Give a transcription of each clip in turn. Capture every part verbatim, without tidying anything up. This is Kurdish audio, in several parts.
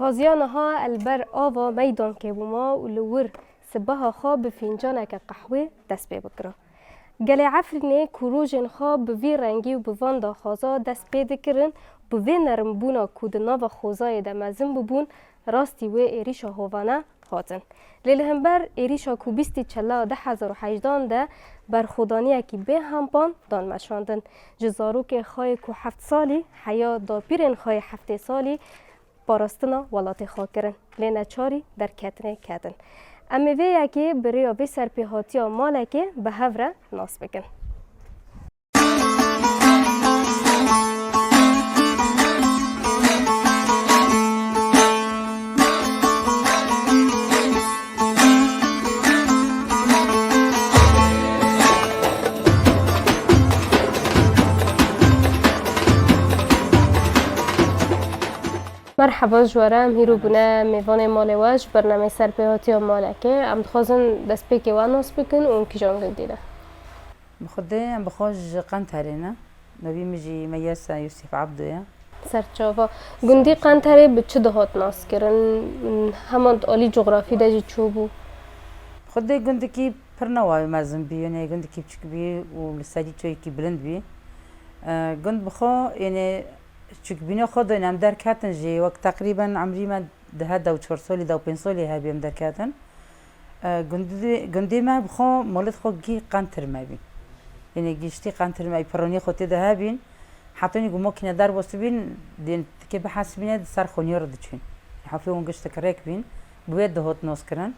Xaziya niha li ber ava meydan kewima û li wir sibeha xwe bi fîncaneke qehwê dest pê bikira. Gelê Efrînê ku rojên xwe bi vî rengî û bi van daxwaza dest pê dikirin, bi vê nermbûna ku di nava xwezayê de mezin bibûn, rastî wê êrîşa hovane hatin. Lê li hember êrîşa ku bîstî Çela du hezar û hejdehan de berxwedaniyekî bê hempan dan meşandin. Ji zarokê xwe yê ku heft salî heya dapîrên xwe yê heftê salî parastina welatê xwe kirin, lê neçarî derketinê ketin. Em ê vê yekê bi rêya vê serpêhatiya malekê bi hev re nas bikin. Merheba ji we re, em hîro bûne mêvanê malê we ji bernameyê Serpêhatiya Malekê. Em dixwazin destpêkê we nas bikin û hûn kîjan gundî ne? Bi Xwedê em bi xwe ji Qenterê ne. Navî min jî Meyesa Yusuf Abdo ye. Serçava. Gundî Qenterê bi çi dihat naskirin? Hema di alî cografî de jî çûbû? Xwedê gundikî pir newa mezin bî, yanê gundikî biçûk bî û li serî çoyekî bilind bî. E, gund bi xwe, yanê çûkbîna xwe de em derketin jî, wek teqrîben emrî me di heda û çar salî, da û pênc salî hebî em derketin. E, gundî, gundê me bi xwe, malê xwe gî Qentir me bî. Yanê giştî Qentir me, piranî xwe tê de hebîn. Hetanî ku makîne derbas dibîn, dên tikê bihesibîne, di ser xweniya re diçûn. Hafê wan giştek rêk bîn, bi wê dihat naskirin.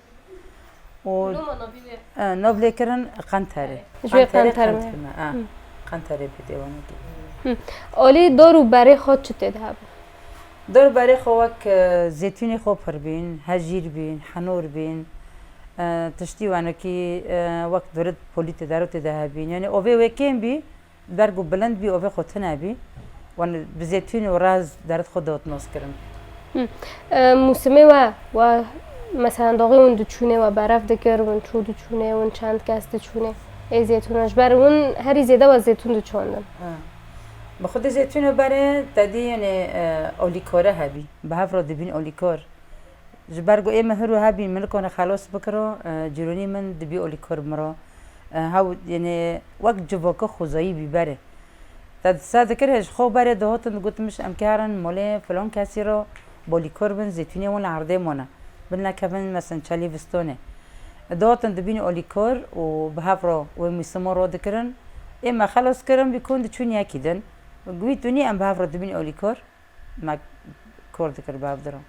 Û Loma navî wê? E, nav lê kirin Qenterê. Ji wê Qenterê, Qenter me. Qentir me, e. Hı. Qenterê bî dêwanekî. Hı. Alî dar û berê xwe çi tê de hebû? Dar û berê xwe wek, e, zêtûnê xwe pir bîn, hejîr bîn, henor bîn, e, tiştî wenekî, e, wek durit polî tê de, rotê de hebîn. Yanî ovê wê kêm bî, ber ku bilind bî, ovê xwe tune bî. Wan bi zêtûn û raz derit xwe dot nos kirin. Hı. E, mûsimê we, we, mesela, daxê hûn diçûnê, we berev dikir, hûn çû diçûnê, hûn çend kes diçûnê? Ê zêtûna ji ber hûn herî zêde we zêtûn diçandin. Ha. Bi xwedê zêtûn û berê te dî, yanê, e, olîkore hebî. Bi hev re dibîn olîkor. Ji ber ku ê min hir û hebîn min nikane xelas bikiro, e, cîronî min dibî olîkor min re. E, hew, yanê wek civaka xwezayî bî berê. Te disa dikir, ji xwe berê dihatin digotin, em kerin molê filan kesî re bolîkor bin, zêtûnê wan li erdê mane. Bin nekevin, mesen, çalî vistonê. Dihatin dibîn olîkor û bi hev re wê mûsimo ro dikirin. Ê me xelas kirin, bî kon diçûn yekî din. Wî tunî em bi hev re dibîn olîkor. Me kor dikir bi hev dirin.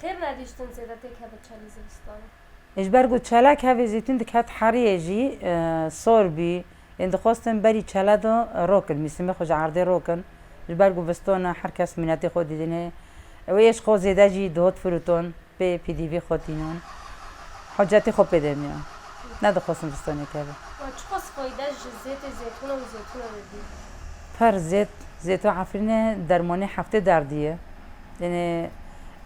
Xêr nedîştin zêde têk hebe çalî zivistanê. Ji ber ku çalak hevê zêtûn diket heriyê jî, e, sor bî. Ên dixwestin berî çala de rokin, mîsimê xwe ji erdê rokin. Ji ber ku vistona her kes mînetê xwe didine. Ew ê ji xwe zêde jî dihot firuton. Pê pîdîvî xwe tînon. Hocetî xwe pê demîyon. Nedixwestin vistanê keve. Wa çiqas fayde ji zêtê zêtûna û zêtûna didî? Pir zêt, zêtû Efrînê dermanê heftê derdî ye. Yanê,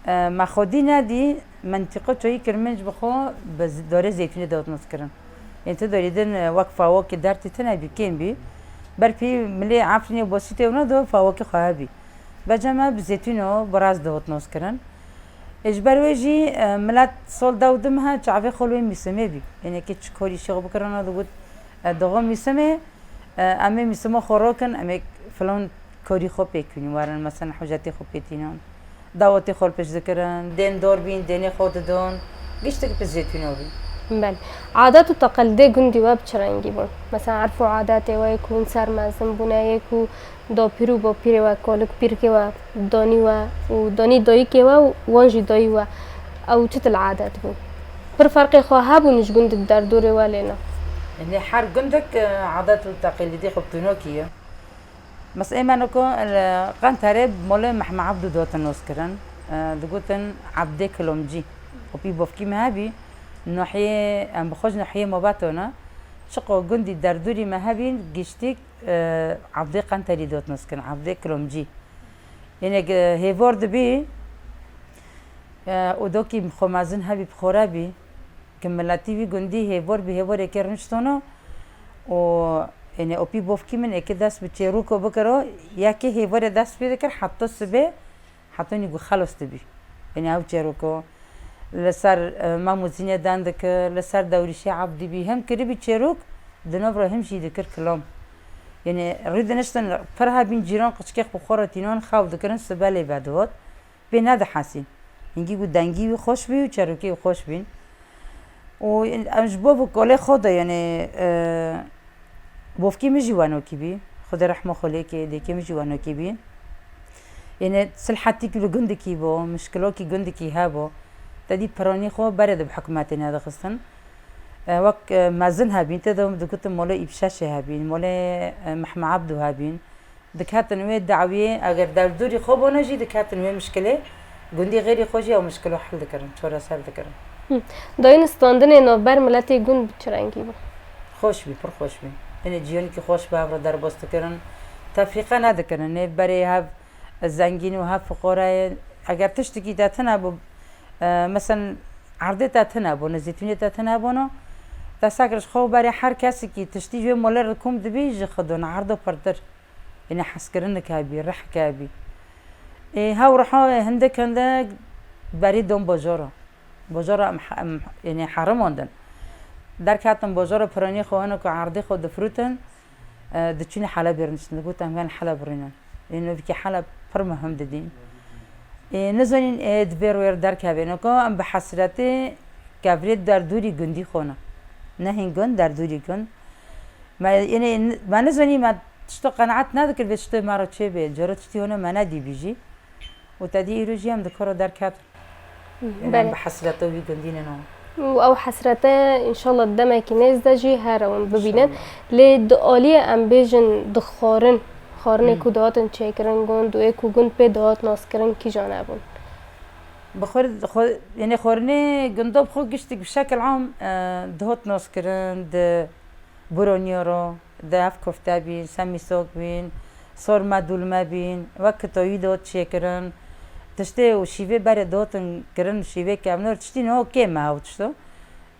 e, me xwedî nedî, mentîqo çoyî kirmin ji bi xwe bi z-, dorê zêtûnê dewtnos kirin. Ên tu dorî din, e, wek fawakê dertî tune bî, kêm bî. Ber pî milê Efrînê bosîtê wina do fawakê xwe hebî. Vece me bi zêtûno bi raz dihotnos kirin. Ê ji ber wê jî, e, milet sol dew dim he çavê xwe li wê mîsimê bî. Ênekê çi korî şixwe bikirina digot, e, digo mîsimê, e, em ê mîsima xwe rokin, em ê filan korî xwe pê kînin, werin mesela hocetê xwe pê tînin. Dawetê xwe li pêş dikirin, dên dor bîn, dênê xwe didon, giştik bi zêtûno bî. Belê. Adet û teqelidê gundî we bi çi rengî bûn? Mesela erf û adetê we yê ku hûn ser mezin bûne, yê ku dapîr û bapîrê we, kalik pîrkê we, danî we û danî dayikê we û wan jî dayî we, ew çi til adet bûn? Pir ferqê xwe hebûn ji gund derdorê we lê na. Yanî her gundek, e, adet û teqelidê xwe bi tunokî ye. Mes ê me niko li Qenterê bi molê Mehme Abdû dotin nos kirin. E, digotin Abdê Kilomcî. Opî bofkî me hebî, nohiyê, em bi xwe ji nohiyê Mobeto ne. Çiqo gundî derdûrî me hebîn, giştîk, e, Abdê Qenterî dotin nos kirin, Abdê Kilomcî. Yine ge hêvor dibî, e, û dokî xwe mezin hebî bi xwe re bî. Ki miletî vî gundî hêvor bi hêvorê kê rinçtono û, ênê, opî bofkî min êkê dest bi çêrûko bikiro, yekê hêvorê dest pê dikir heta sibê, heta nî ku xelos dibî. Yanî ew çêroko li ser, e, Mam û Zînedan dikir, li ser Dewrîşê Ebdî bî, him kiribî çêrok, di nav re him jî dikir kilam. Yanî rû diniştin, pir hebîn cîran qiçkê xwe xwe re tînan xew dikirin, sibe lê vedihot. Pê nedihesîn. Hingî ku dengî wî xweş bî û çerokê wî xweş bîn. Û em ji bo kolê xwe de, yanî, e, bovkî min jî wenokî bî. Xwedê rehma xwe lê ke, dêkê min jî wenokî bî. Yanî silhetîk li gundikî bû, mişkilokî gundikî hebû. Te dî piranî xwe berê de bi hikûmetê nedixistin. E, wek, e, mezin hebîn, tê de digotin molê Îpşeşê hebîn, molê, e, Mehme Ebdû hebîn. Diketin wê dawiyê, eger derdorî xwe bûne jî diketin wê mişkilê, gundî xêrî xwe jî ew mişkilo hel dikirin, çoreser dikirin. Hı. Dayîn standinê navber miletê gund bi çi rengî bû? Xweş bî, pir xweş bî. Hinê cîyanekî xweş bi hev re derbas dikirin. Tefrîqe nedikirin. Nê berê hev zengîn û hev fiqore ye. Eger tiştekî te tune bû, e, mesen erdê te tune bû, ne zeytûnê te tune bûno, te sekir ji xwe berê her kesekî tiştî ji wê mole re kom dibî, ji xwe dûn erdo pirtir. Yanî hezkirineke hebî, riheke hebî. Ê, hew riha hindek hindek berî don bojora. Bojora em, em, yanî herimandin. Derketin bojora piranî xwe hino ku erdê xwe difirûtin, e, diçûnî Helebê rûniştin. Digot em gelin Heleb rûnin. Ê, novîkî Heleb pir muhim didîn. Ê, nizanîn, ê, di vê rûyê re derkevê. Noko em bi hesretê kevirê derdûrî gundî xwe ne. Ne hîn gund, derdûrî gund. Me, yanî, n-, me nizanî, me tişto qenaet nedikir vê tiştê me re çêbê. Cara tiştî hone me nedîbî jî. Û te dî îro jî em di koro derketin. Yanî em Belê. Bi hesreta wî gundî ne no. Û ew hesrete înşallah demekî nêz de jî her ew em bibînin. İnşallah. Lê di aliyê em bêjin di xwarin, xwarinê Hmm. ku dihatin çêkirin gund û ê ku gund pê dihat naskirin kîjan hebûn? Bi xwe, xwe, yanî xwarinê gundo bi xwe giştik bi şekil am, e, dihat naskirin, di Buroniyo ro, di hev kofte bîn, semîsok bîn, sorma dûlme bîn, wek kitoyî dot çêkirin. Tiştê û şîvê berê dotin kirin, şîvê kevnor, tiştî niho kêm e ew tişto.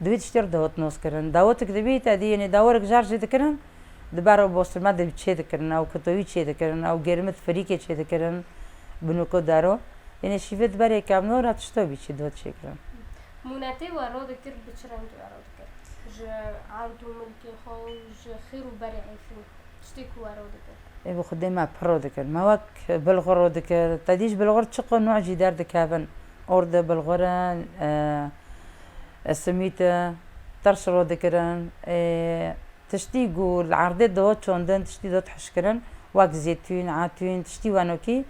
Di wî tiştê re dot nos kirin. Dawotik dibî, te dî, yanî daworik jar jê dikirin, di ber û bostirma de çê dikirin, ew kitoyî çê dikirin, ew germit firîkê çê dikirin, bi nûko daro. Yanî şîvê di berê kevnor re tişto bî çê dot çêkirin. Mûnetê we ro dikir, bi çi rengî we ro dikir? Ji erd û milkê xwe û ji xêr û berê heyfîn tiştê ku we ro dikir? Ê bi Xwedê me pir ro dikir. Me wek bilxur ro dikir. Te dî ji bilxur çiqo nû jî derdikevin. Orde bilxur e, e, simît e, tirş ro dikirin. Ê, tiştî ku li erdê diho çondin, tiştî diho hişkirin, wek zêtûn, atûn, tiştî wenokî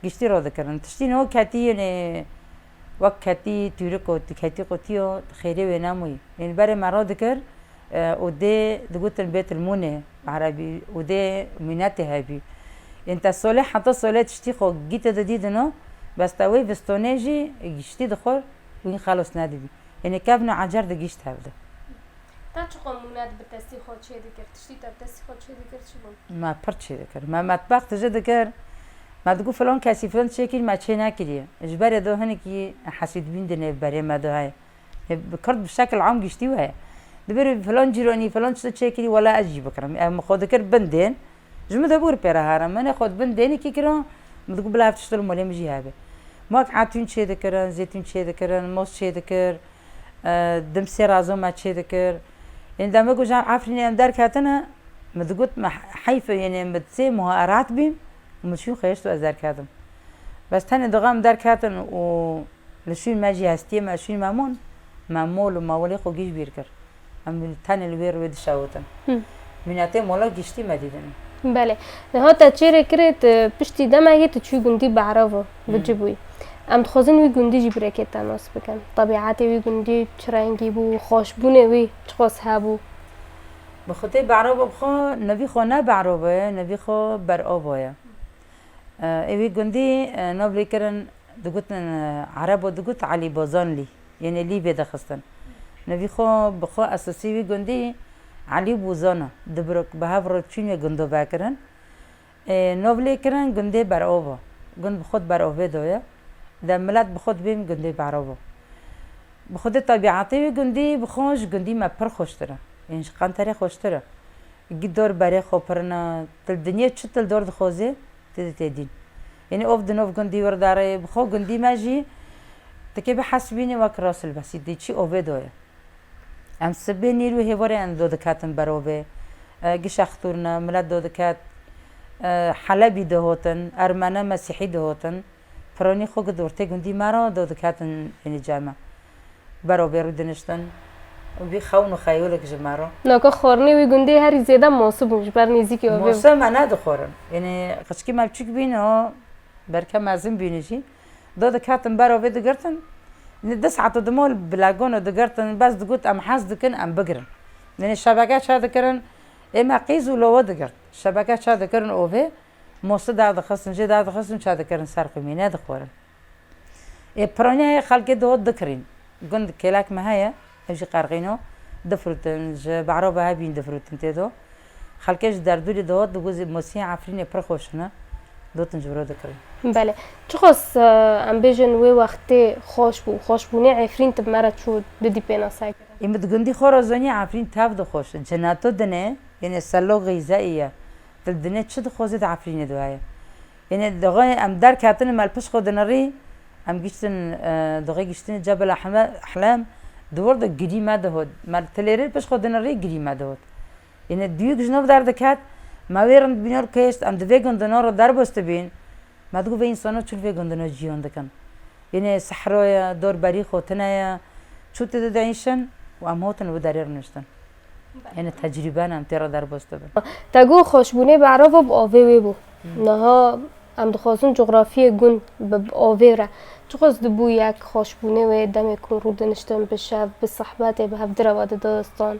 giştî ro dikirin. Tiştî niho ketî, yanî wek ketî tûriko, tu ketî qutiyo, xêrê wê nemûyî. Yanî berê me ro dikir, e, û dê digotin bêt li mûnê, bi erebî, û dê mînetê hebî. Yanî te solê heta solê tiştî xwe gîte de dîdino, bes te wê vistonê jî giştî dixwar, wî xelos nedibî. Yanî kevno ecer digişt hevde. Te çiqo mûnet bi testî xwe çê dikir? Tiştî te bi testî xwe çê dikir çi bûn? Me pir çê dikir. Me metbex tije dikir. Me digot filan kesî filan çê kir, me çê nekiriye. Ji berê do hinekî hesîdbîn di nêv berê me do heye. Ê, bi Kurd bi şekil am giştî weye. Dibêrî filan cîronî, filan çi çê kirî, wela ez jî bikirim. Em xwe dikir bin dên. Ji min de bûr pê re herin. Min ê xwe di bin dênekî kirin, min digot bila ev tişt li molê min jî hebe. Mak etûn çê dikirin, zêtûn çê dikirin, mos çê dikir, e, dimsê razon me çê dikir. Ên demê ku ji Efrînê em derketine, min digot me heyf e, yanî min sê muha erat bîm, min çû xêşt û ez derketim. Bes tenê dixa em derketin û Li şûn me jî hestiyê me şûn me mûn, me mol û me welê xwe gîj bîr kir. Em li tenê li wê rûyê dişewitin. Hı. Mînetê mola giştî me dîtin. Belê. Niha te çêrê kirê, tu piştî demekê tu çûyî gundî Be'ravo, Hı. bi cî bûyî. Em dixwazin wî gundî jî bi rêkê te nas bikin. Tebîetê wî gundî çi rengî bû, xweşbûnê wî çiqas hebû? Bi xwedê Be'ravo bi xwe, nevî xwe ne Be'ravo ye, nevî xwe Beravo ye. E, ê wî gundî, e, nav lê kirin, digotin, e, Erebo digot Elî Bozan lî. Yanî lî vê dixistin. Nevî xwe, bi xwe esasî wî gundî Elî Bozan e. Di birok bi hev re çûn wê gundo vekirin. E, nav lê kirin gundê Berov e. Gund bi xwe di Berovê de ye. De milet bi xwe dibêm gundê Berov e. Bi xwedê tebîetê wî gundî, bi xwe ji gundî me pir xweştir e. Ên ji Qenterê xweştir e. Gî dor berê xwe pirine, til dinyê çi til dor dixwazê, tê de tê dîn. Yanî ov di nov gundî wir dare, bi xwe gundî me jî, Tikê bihesibînî wek Rasul Besîd dê çî ovê doye. Em sibê nîr û hêvorê em do diketin ber ovê. E, gişa xitûrine, milet do diket. E, Helebî dihotin, Ermene, Mesîhî dihotin. Pironî xwe gi dortê gundî me re do diketin ênî ceme. Ber ovê rû diniştin. Û bî xewn û xeyolek ji me re. Naka xwarinê wî gundê herî zêde mosû bûn ji ber nêzîkî ovê bû. Mose me nedixwarin. Yanî xiçkî me biçûk bîn o, berke mezin bînî jî. Do diketin ber ovê digirtin. Yanî du saet û dima bilagon û digirtin, bes digot, "Em hez dikin, em bigirin." Yanî şebeke çê dikirin, ê me qîz û lowe digirt. Şebeke çê dikirin ovê, mosî derdixistin, jê derdixistin, çê dikirin ser xwe, mî nedixwarin. Ê pironî heye, xelkê dihot dikirîn. Gund kêlek me heye, ev jî qerxîno, difirûtin, ji Be'rova hebîn difirûtin tê do. Xelkê ji derdûrî dihot, digot, "Mosiyê Efrînê pir xweş in." Dotin ji vir dikirîn. Belê. Çiqas, e, em bêjin wê wextê xweş bû, xweşbûnê Efrîn tu bi me re çû didî pênase kirin. Ê min di gundî xwe re zonî Efrîn tev de xweş e. Cenato dinê, yanî selo xîzeyî ye. Tu li dinê çi dixwazî di Efrînê de heye. Yanî doxê em derketin, me li pişt xwe dinirî, em giştin, e, doxê giştinî Cebel Ehme-, Ehlem, di wir de girî me dihot. Me li tilêrê li pişt xwe dinirî, girî me dihot. Yanî duyuk ji nov derdiket, me wê rind bînor kêşt, em di vê gundino re derbas dibîn. Me digot vê însano çi li vê gundino ciyan dikin. Yanî sehro ye, dor berî xwe tune ye, çû tê de diêşin û em hotin li wî derê rûniştin. Yanî tecrûbe ne, em tê re derbas dibin. Te got xweşbûnê Be'rova bi ovê wê bû. Hmm. Niha em dixwazin cografiyê gund bi, bi ovê re. Çiqas dibû yek xweşbûnê wê demê ku rûdiniştin bi şev, bi sehbetê, bi hev direva didistan.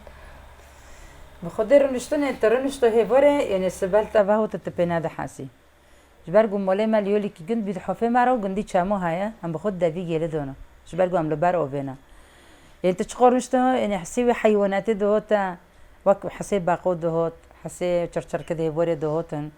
Bi xwedê rûniştinê, tu rûnişto hêvorê, yanî sibel te veho tu, tu pê nedihesî. Ji ber ku molê me li yolîkî gund bî di hofê me re û gundî çemo heye, em bi xwe devî gêli dona. Ji ber ku em li ber ovê ne. Ên tu çiqor rûnişto, ên hesê wê heywanatê dihot te, wek hesê beqo dihot, hesê çirçirkidê hêvorê dihotin.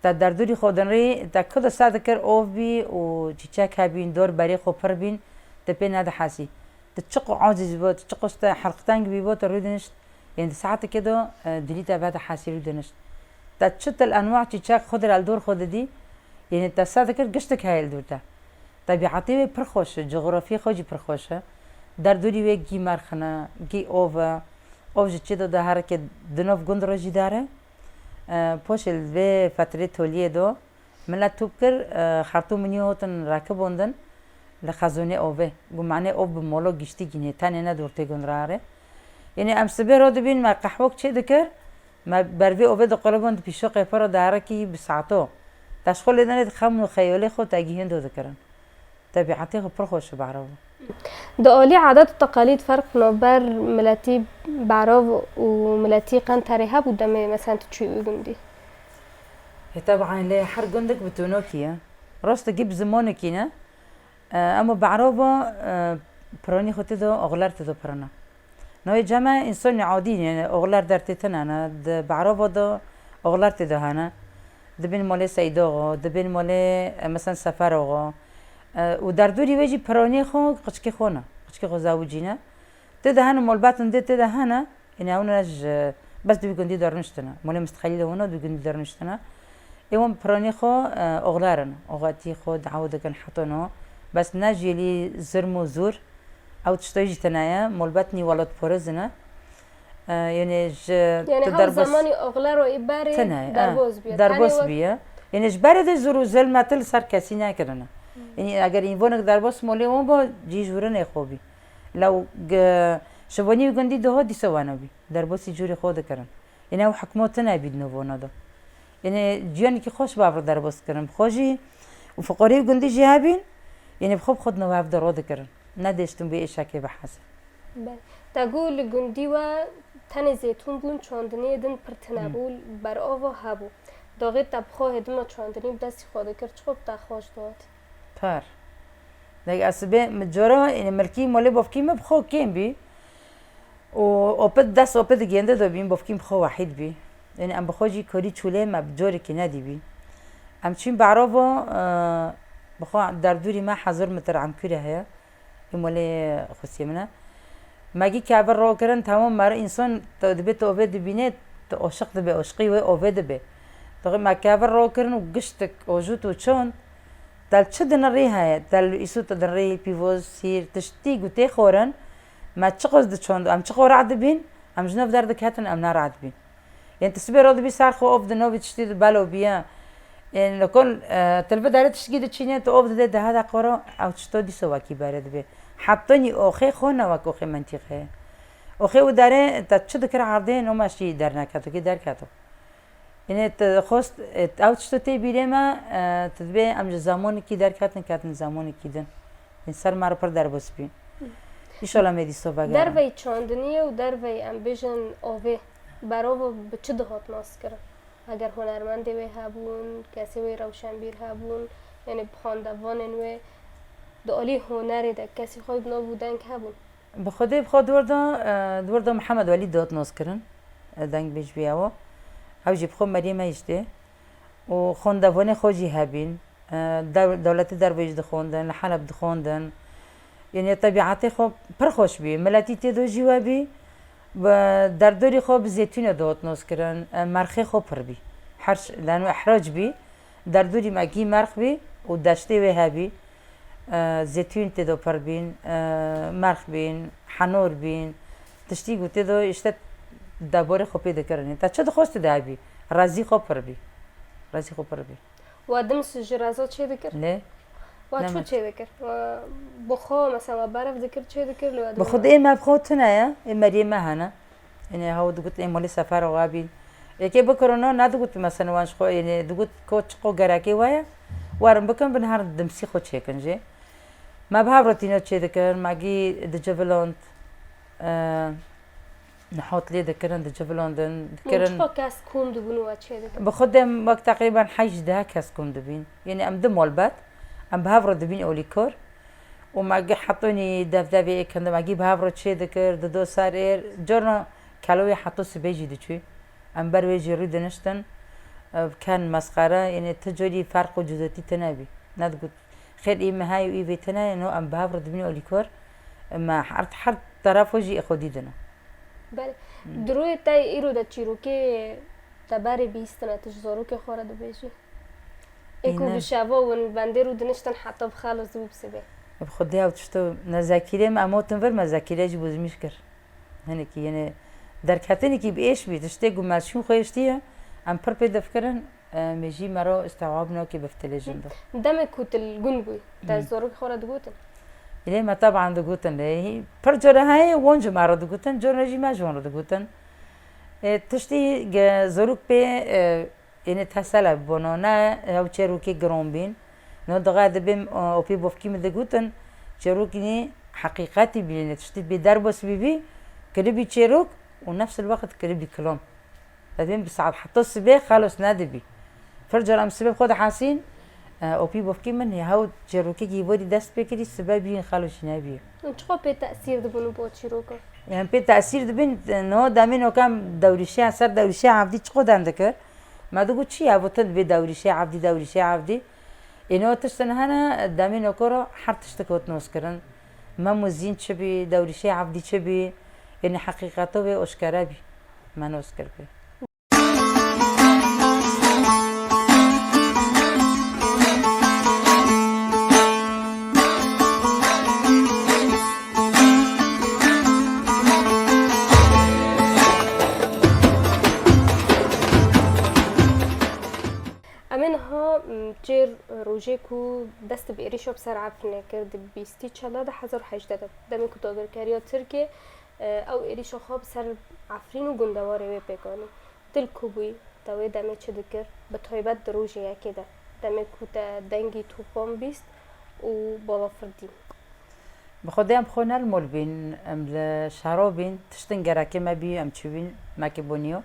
Te derdûrî xwe dinrî, te ku de se dikir ov bî û çîçek hebîn, dor berê xwe pir bîn, tu pê nedihesî. Tu çiqo aciz bû, tu çiqo te helqteng bî bû, tu rûdinişt. Yanî di saetekê de, e, dilî te vede hesîrî dinişt. Te çi til enwa çîçek xwe dir el dor xwe didî, yanî te se dikir giştik heye li dûr te. Tebîetê wê pir xweş e, cografiyê xwe jî pir xweş e. Derdorî wê gî merxin e, gî ov e. Ov ji çê de diherike di nav gund re jî dare. E, poşê li vê fetrê toliyê de Milet top kir, e, xertûm min yê hotin rakibondin li xezûnê ovê. Got, "Manê ov bi molo giştî gînê, tenê ne dortê gund re are." Yanî em sibê ro dibîn, me qehwek çê dikir, me ber vê ovê diqulibûn, di pîşoqê xwe re diherekî bi saeto. Te ji xwe lê dinê di xem û xeyolê xwe te gihîn do dikirin. Tebîetê xwe pir xweş û Be'rov. Di alî adet û teqalîd ferq navber miletî Be'rov û miletî Qenterê hebû demê, mesela, tu çûyî wî gundî? Hê, teban lê her gundek bi tunokî ye. Rostekî bi zimonekî ne. E, ema Be'rova, e, piranî xwe tê de, oxler tê de pirine. Navê cem e însanê adî ne, oxler dertê tine ne. Di Be'rova de oxler tê de hene. Dibên molê Seydoxo, dibên molê, e, mesela Seferoxo. E, û derdorî wê jî piranî xwe, qiçkê xwe ne. Qiçkê xwe zawicî ne. Tê de hene, molbetin dê tê de hene. Ênê ew ne ji, bes di wî gundî de rûniştine. Molê Mistxelî de hûna di wî gundî de rûniştine. Ê wan piranî xwe, e, oxler in. Oxetî xwe dawa dikin heta no. Bes ne jêlî zirm û zûr. Ew tiştayî jî tine ye. Molbetnî welatparêz in e. E, yanî ji Yanî tu hew derbas zamanî oxler û îberê tine ye, e, derbas bîye. Derbas Tenê wek bîye. Yanî ji berê de zûr û zilmeti li ser kesî nekirine. Hmm. Yanî eger învonek derbas molê wan bo, cî jûrinê xwe bî. Lew g-, şivanî wî gundî diho dîsa weno bî. Derbasî cûrê xwe dikirin. Êne ew hikmo tune bî di navona de. Êne ciyanekî xweş bi hev re derbas dikirin. Bi xwe jî û fiqorî û gundî jî hebîn, êne bi xwe bi xwe di nav hev de ro dikirin. Nedêştin bê êşekê bihese. Belê. Te got li gundî we tenê zêtûn bûn, çandiniyê din pir tine Hmm. bû, berava hebû. Daxê te bi xwe hêdima çandinî bi destî xwe dikir, çiqo bi te xweş dihat? Pir. Dek ez sibê mi cora, êne milkî molê bofkî me bi xwe kêm bî. Û opit, dest opit gênde de bîn, bofkî bi xwe wehîd bî. Êne em bi xwe jî korî çûlê me bi corekî nedîbî. Em çîn Be'rova, e, bi xwe derdûrî me hezar metre em kûre heye. Ê molê xwesiyê min e. Me gî kevir ro kirin, temam, mero însan tu dibê tu ovê dibînê, tu oşiq dibê, oşiqî wê ovê dibê. Doxê me kevir ro kirin û giştik, ojût û çond, Tel çi dinirî heye, tel îsût dinirî, pîvoz, sîr, tiştî ku tê xorin, me çiqo diçond, em çiqo rad dibîn, em ji nav derdiketin, em ne rad dibîn. Yên tu sibê ro dibî ser xwe ov di novî tiştî di belo biye. Ên li kol, e, tu li vê derê tiştkî diçîne, tu ov dide dehe deqo ro, ew tişto dîso wekî berê dibe. Hetonî oxê xwe ne wek oxê mentîqê ye. Oxê û derê te çi dikir erdê, no me şî derneketo, kî derketo. Ênê tu xost, e, ew tişto tê bîrê me, e, tu dibê em ji zamonekî derketin, ketin zamonekî din. Ên ser me re pir derbas bî. Înşallah me dîso vegerin. Dervey çandiniyê û dervey em bêjin ovê, berovo bi çi dihat naskirin? Eger hunermendê wê hebûn, kesê wê rewşenbîr hebûn, yanî bi xwendevanên wê di alî hunerê de kesî xwe bi nav û deng hebûn? Bi Xwedê bi xwe di wir de, e, di wir de Mihemed Welî dihat naskirin, e, dengbêj bî ew. Ew jî bi xwe meriyê me jî tê. Û xwendevanê xwe jî hebîn. E, dew-, dewletê derveyî jî dixwendin, li Heleb dixwendin. Yanî tebîetê xwe pir xweş bî. Miletî tê de jî we bî. Bi derdorî xwe bi zeytûnê dihat naskirin. E, merxê xwe pir bî. Her ş-, lano ihrac bî. Derdorî me gî merx bî û deştê wê hebî. E, zeytûn tê de pir bîn, e, merx bîn, henor bîn. Tiştî ku tê de îşte deborê xwe pê dikirin. Te çi dixwest tu de hebî. Rezî xwe pir bî. Rezî xwe pir bî. Wa dims ji reza çê dikir? Lê? Wa çû çê dikir? Wa bi xwe mesela wa berev dikir çê dikir lê wa Bi xwe de ê me bi xwe tune ye, ê meriyê me hene. Ênê hew digot ê molê sefera wa bîn. Êkê bikirino nedigot mesela wan ji xwe ênê digot ko çiqo gerekê we ye. Werin bikin bin her dimsî xwe çêkin jê. Me bi hev re tîno çê dikir, me gî diciviland. E, Nihat lê dikirin, dicivilandin, dikirin. Çiqa kes kom dibûn û we çê dikirin? Bi xwe dem wek teqrîben heşt deh kes kom dibîn. Yanî em du malbet, em bi hev re dibîn olîkor. Û me gî hetonî devdevê êkin de me gî bi hev re çê dikir, dido ser êr. Corna kelo wê heto sibê jî diçû. Em ber wê jî rû diniştin. Ev ken mesxere, yanî ti corî ferq û cudetî tine bî. Nedigot, xêr î me hay û î vê tine, no em bi hev re dibîn olîkor. Me her, her terefo jî ê xwe dîdine. Belê. Hmm. Di rûyê te îro de çîrokê te berê bihîstine, tu ji zarokê xwe re dibêjî? Ê ku Îne. Bi şeva win bendê rû diniştin heta bi xelo zû bi sibê. Bi Xwedê ew tişto ne zekîrê me, em otin vir me zekîrê jî bozmîş kir. Hinekî, yene derketinekî bi êş bî, tiştê ku me şûn xwe êştiye, em pir pê difikirin. E, mêjî me re îstewab nake biftilê jin de. Demê ku tu li gund bûyî, te Hı. Zorokê xwe re digotin? Lê me teban digotin lê. Pir cure heye, wan ji me re digotin, cure jî me ji wan re digotin. E, tiştî ge-, zorok pê, e, ênê tesele bûno, ne ew çêrokê giron bîn. No dixe dibêm, e, opî bofkî min digotin, çêrokî nî heqîqetî bî, ênê tiştî bê derbas bîbî, kiribî çêrok û nefs il weqt kiribî kilom. Dibên bi saet heta sibê xelos nedibî. Pir cara em sibê xwe dihesîn, e, opî bofkî min hê hew çêrokekî werî dest pê kirî, sibe bîn xelos jî nebî. Hûn çiqo pê tesîr dibûn bo çîroka? Em pê tesîr dibîn, e, no demê noka em dewrîşeya ser dewrîşeya evdî çiqo dem dikir. Me digot çi ye, ev tu dibê dewrîşeya evdî, dewrîşeya evdî. Ê no tiştin hene, demê nokoro her tiştik hot noz kirin. Mem û zîn çi bî, dewrîşê evdî çi bî, ênî heqîqeto wê oşkere bî. Me noz kir pê. Em ê niha, m, çêr rojê ku dest bi êrîşa bi ser Efrînê kir di bîstî çanda de hezar û hejdeh de, demê ku dagirkeriya Tirkiyê, e, ew êrîşa xwe bi ser Efrîn û gundewarê wê pêk anî. Tu li ku bûyî, te wê demê çi dikir? Bi taybet di rojê yekê de, demê ku te dengî topan bîst û balafir dîn. Bi Xwedê em bi xwe ne li mol bîn, em li şaro bîn, tiştin gerekê me bî, em çûbîn, me kê bûniyo.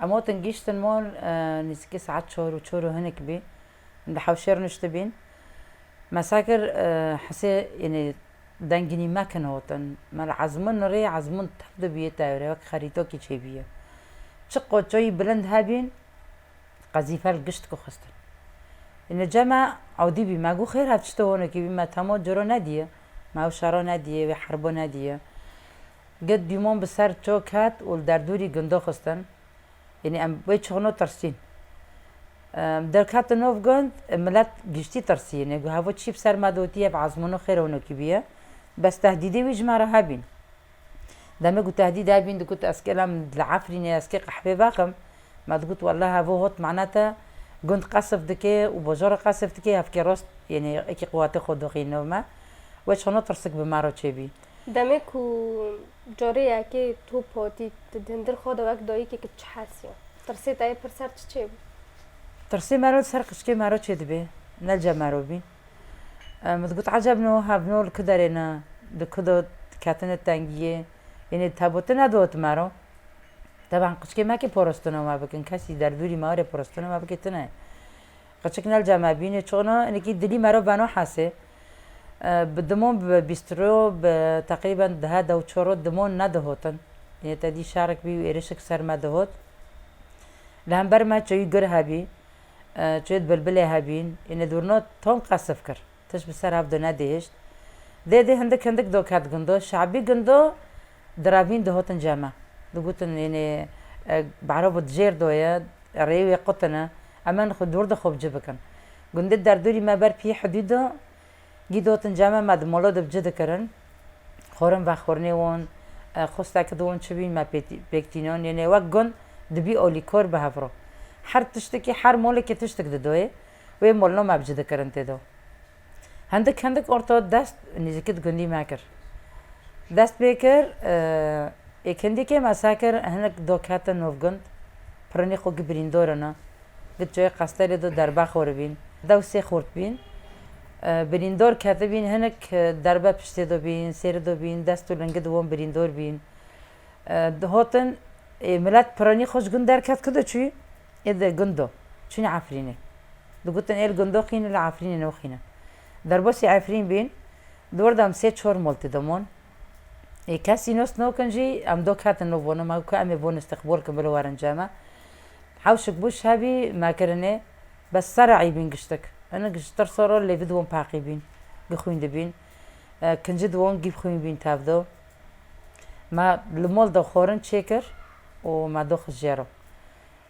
Em otin gihîştin mol, e, nîzikî saet çar û çar û hinik bî. Em di hewşê rûniştibîn. Me sa kir, e, hesê, yanî dengînî me kin hotin. Me li ezmûn rê, ezmûn tev dibîye tewrê, wek xerîtokî çêbîye. Çi qoçoyî bilind hebîn, qezîfe li gişt ku xistin. Li cem me ewdî bî, me got, "Xêr, ev çi to honekî bî, me temo ciro nedîye, me ew şero nedîye, wê herbo nedîye." Git dûmon bi ser çok hat û li derdorî gundo xistin. Yanî em wê çixno tirsîn. Em, derkete nov gund, e, milet giştî tirsiyêne. Got, hevo çî bi ser me dotî, ev ezmûno xêr honokî bûye. Bes tehdîdê wî ji me re hebîn. Demê ku tehdîd hebîn, digot, ez kê lem li Efrînê, ez kê qehvê vexim. Me digot, wele hevo hot mane te gund qesf dike û bajara qesf dike, hevkê rast, yanî ekî quwatê xwe doxî nov me. Weç hona tirsik bi me re çêbî. Demê ku carê yekê top hotî, tu di hundir xwe de wek dayikê ki çi hesî? Tirsê te yê pir ser çi çêbû? Tirsê mero li ser qişkê mero çêdibe, ne li cem mero bîn. Em, digot, eceb no, hevno li ku derê ne, li ku de ketine tengiyê, yanî tebo tine dot mero. Teban qişkê me ki porostino me bikin, kesî derdûrî me were porostino me bike tine. Qeçik ne li cem me bîne, çona, hinekî dilî mero beno hesê. E, bi dimon, bi bîstro, bi teqrîben dehe dew çoro dimon nedihotin. Yê te dî şerek bî û êrişik ser me dihot. Li hember me çoyî gur hebî, e, çoyê bilbilê hebîn. Yê ne durno tom qesif kir. Tişt bi ser hev de nedihişt. Dê dê hindik hindik do ket gundo. Şabî gundo diravîn dihotin ceme. Digotin, yanî, e, behra bi dijêr do ye, rêyê wê qutine. Emen xwe dûr de xwe bi ci bikin. Gundê derdûrî me ber pî hidûd do, gî dotin ceme me di molo de bi ci dikirin. Xorin vexwirnê won, e, xwestekî di won çi bîn me pêtî-, pêk tînon. Yanî wek gund dibî olîkor bi hev ro. Her tiştekî, her molekê tiştek didoyê, wê molno me bi ci dikirin tê do. Hindik hindik orto dest nêzîkî di gundî me kir. Dest pê kir, e, êk hindikê me se kir, hinek do kete nov gund, pirinî xwe gi birîndor ina. Gi çoyê qestelê do derbe xoribîn. Dew sê xort bîn. E, birîndor ketibîn, hinek, e, derbe piştê do bîn, sêri do bîn, dest û lingi di won birîndor bîn. E, dihotin, ê, milet pirinî xwe ji gund derket, ku diçû, ê di gund do. Çûn Efrînê. Digotin, ê li gundo xînin, li Efrînê noxînin. Derbasî Efrîn bîn, di wir de em sê çor mol tê de mon. Ê, kesî nos nokin jî, em do ketin nov vono me, ku em ê von istiqbol kin, bilo werin cem me. Hewşik bû şevî me kirinê, bes sere eybîn giştik. Hinek ji tirsa re lêvî di won paqî bîn, gi xwîn dibîn. E, kincî di won gî xwîn bîn tev do. Me li mol de xorin çêkir û me doxist jê re.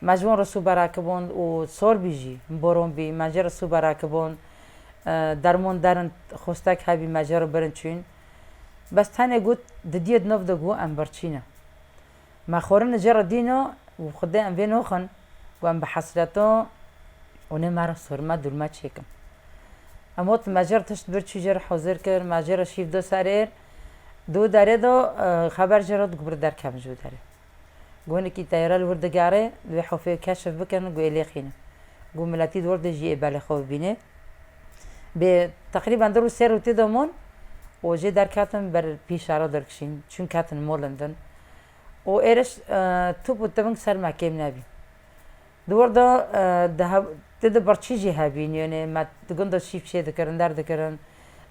Me ji wan re sû berakibûn û sor bî jî, boron bî, me jê re sû berakibûn. E, dermon derin xwestek hebî, me jê re birin çûn. Bes tenê got, didiyê di nov de got, em birçî ne. Me xorin li jê re dîno û Xwedê em vê noxin, got, em bi hesreto û nê me re sor me dûl me çêkin. Em hot me jê re tişt bir çû jê re hozir kir, me jê re şîv do serêr. Di wî derê do, e, xeber jê re digot, bir derkevin ji wî derê. Got, hinekî teyare li wir digere, li wê hofê keşif bikin, got, ê lêxînin. Got, miletî di wir de jî ê belê xwe bibîne. Bê teqrîben du rû sê rû tê de mon û jê derketin ber pî şara derkişîn. Çûn ketin molin din. Û êriş, e, top û tiving ser me kêm nebî. Di wir de, e, di hev-, ti di birçî jî hebîn, yanî me di gund de şîv çê dikirin, derdikirin.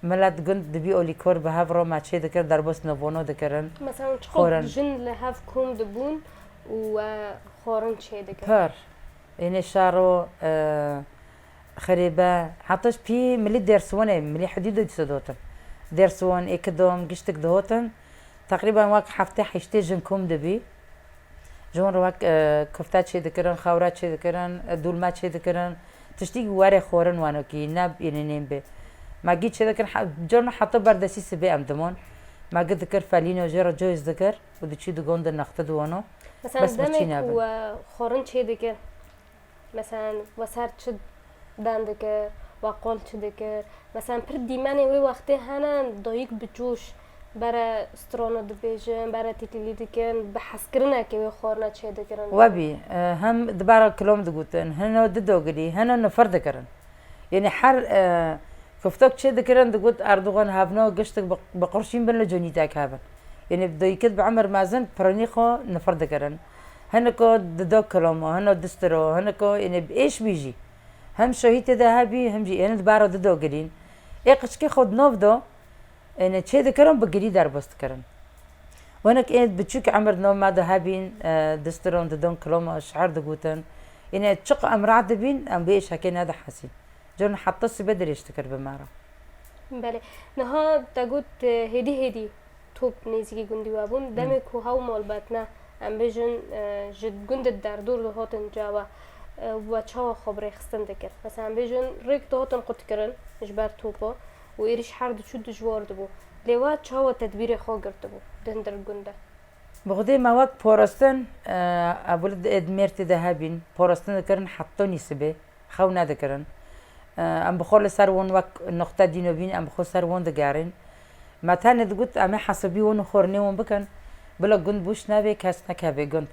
Milet gund dibî olîkor bi hev re me çê dikir, derbas novono dikirin. Mesela çiqas jin li hev kom dibûn û, e, xorin çê dikirin? Pir. Ênê şaro, e, xirêbe, heta ji pî milî Dêrsiwinê, milî hidûdê dîsa dotin. Dêrsiwin, êkidom, giştik dihotin. Teqrîben wek heftê heştê jin kom dibî. Ji wan re wek, e, kufte çê dikirin, xewre çê dikirin, e, dûlme çê dikirin. Tiştî werê xorin wanokî, ne ênê nêm bê. Me gî çê dikirin, he-, carna heta berdestî sibê em dimon. Me gi dikir felîno jê re coyz dikir û diçû di gond de nexti diwano. Mesela bes birçî nebin. Demek ku, e, xorin çê dike, Mesela we ser çi dan dike, we qol çi dike? Mesela pir dîmenê wê wextê hene dayik bi coş bere strona dibêjin, bere tîtilî dikin, bi hezkirinekê wê xorine çê dikirin. We bî, e, hem dibara kilom digotin, hino didogirî, hino nifir dikirin. Yanî her, e, kuftok çê dikirin, digot Erdogan hevno giştik bi, bi qurşîn bin li cûnîtek hebin. Yanî dayikit bi emir mezin pirinî xwe nifir dikirin. Hiniko dido kilomo, hino distiro, hiniko, yanî bi êş bî jî. Hem şohî tê de hebî, hem jî êne dibara dido girîn. Ê qiçkê xwe di nov do, êne çê dikirin, bi girî derbas dikirin. Hinek ê biçûk emir nov me de hebîn, e, distiron didon kilomo, şiir digotin. Êne çiq em rahat dibîn, em bi êşekê nedihesîn. Carna heta sibê dirêj dikir bi me re. Belê. Niha te got, e, hêdî hêdî top nêzîkî gundî we bûn. Hmm. Demê ku hew malbetne, em bêjin, e, ji gundê derdor dihatin cawa. E, we çawa xwe bi rêxistin dikir? Mesela, em bêjin rêk dihatin qutkirin ji ber topa û êrîş her diçû dijwar dibû. Lê we çawa tedbîrê xwe girtibû di hindir gund de? Bi xwedê me wek porostin, e, ev li Êdmêrtê de hebîn, porostin dikirin heta nîsibê, xew nedikirin. E, em bi xwe li ser wan wek noqte dîno bîn, em bi xwe ser wan digerîn. Me tenê digot, em ê hesibî wan û xwarinê wan bikin, bila gund bûş nebe, kes nekeve gund.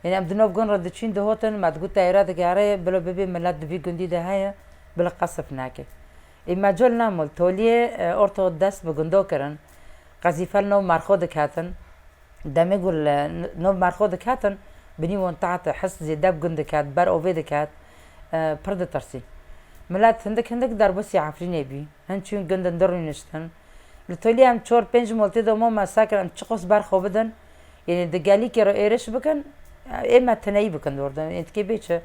Yanî em di nav gund re diçîn dihotin, me digot, te êra digere, bila bibê milet di vî gundî de heye, bila qesif neke. Ê me col nemul, toliyê, e, orto dest bi gundo kirin, qezîfe li nav merxo diketin. Demê ku li nav merxo diketin, binî wan taht his zêde bi gund diket, ber ovê diket, e, pir ditirsî. Milet hindik hindik derbasî Efrînê bî. Hin çûn gundin dirûniştin. Li tolî em çor pênc mol tê de ma me sekir, em çiqas ber xwe bidin. Yanî di gelîkê re êriş bikin, ê me tineyî bikin dor de. Yanî tikê bê çi?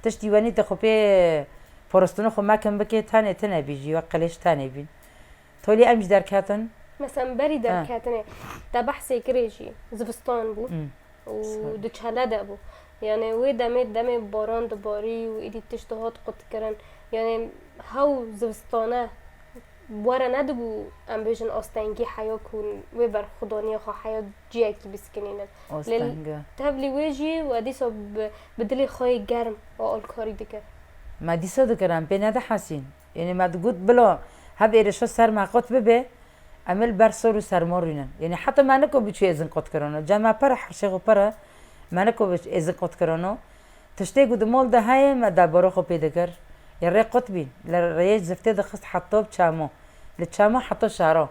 Tiştî wenî te xwe pê porostinê xwe mekin bikê, tenê tine bî jî, wek qilêş tenê bîn. Tolî em jî derketin. Mesela berî Ha. derketinê, te behsê kirê jî, zivistan bû. Hmm. û Sar. di çele de bû. Yanî wê demê, demê baran dibarî û êdî tişt dihat qutkirin. Yanî hew zivistane were nedibû, em bêjin astengî heya ku wê berxwedaniya xwe heya ciyekî biskinînin. Lê Astenge. tevlî wê jî we dîsa bi, bi dilê xwe yê germ we alkarî dikir. Me dîsa dikir, em pê nedihesîn. Yanî me digot bila hev êrişa ser me qut bibe, em ê li ber sor û serma rûnin. Yanî heta me niko biçû êzin qut kirino. Cem me pir e, herşê xwe pir e. Me niko biç êzin qut kirino. Tiştê ku di mol de heye, me debara xwe pê dikir. Yê rê qut bîn. Li rêyê ziftê dixist heta bi çamo. Li çamo heta şaro.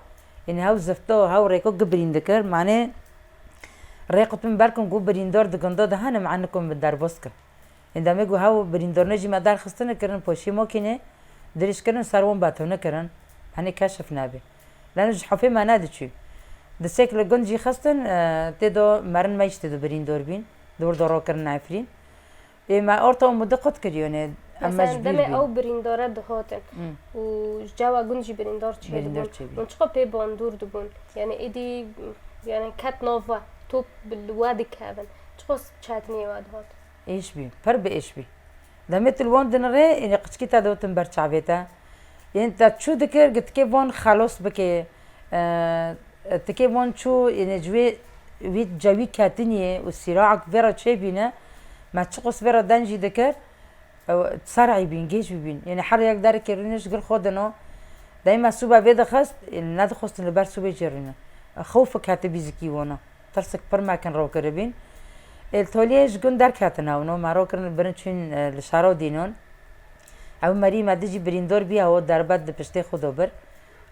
Yanî hew zifto, hew rêko ku birîn dikir. Manê rê qut bin berkin ku birîndor di gundo de hene, me niko bi derbas kir. Ên demê ku hew birîndorine jî me derxistine kirin poşî mokînê, dirîj kirin ser wan betonê kirin. Henê keşif nebê. Leno ji hefê me nediçû. Di sêk li gund jî xistin, e, tê do merin me jî tê do birîndor bîn. Di wir do ro kirin Efrîn. Ê me orta umudî qut kiriyo ne. Em Mesela mecbûr demê bîn. ew birîndore dihotin Hmm. û ji çawa gund jî birîndor çê Birîndor dibûn. çê bîn. Hûn çiqo pê bandûr dibûn. Yani êdî, yani ket nava top bi li we dikevin. Çiqo çetiniyê we dihat. Êş bî, pir bi êş bî. Demê tu li wan dinirê, ênê qiçkî te dihotin ber çavê te. Ên te çû dikir, gi tikê wan xelos bike, e, tikê wan çû, ênê ji wê, wî cewî ketiniyê û sîraek vê re çêbîne, me çiqos vê re den jî dikir, ew ser'î bîn, gêj bibîn. Ênê her yek derekê rûnê ji gir xwe dino, dayê me sûba vê dixist, ênê nedixwestin li ber sûbê jê rûne. Xewf ketibî zikî wana. Tirsik pir me kin ro kiribîn. Ê, li toliyê ji gund derketin hewno, me ro kirin birin çûn, e, li şaro dînon. Ew merî me dijî birîndor bî, ew derbet di piştê xwe do bir.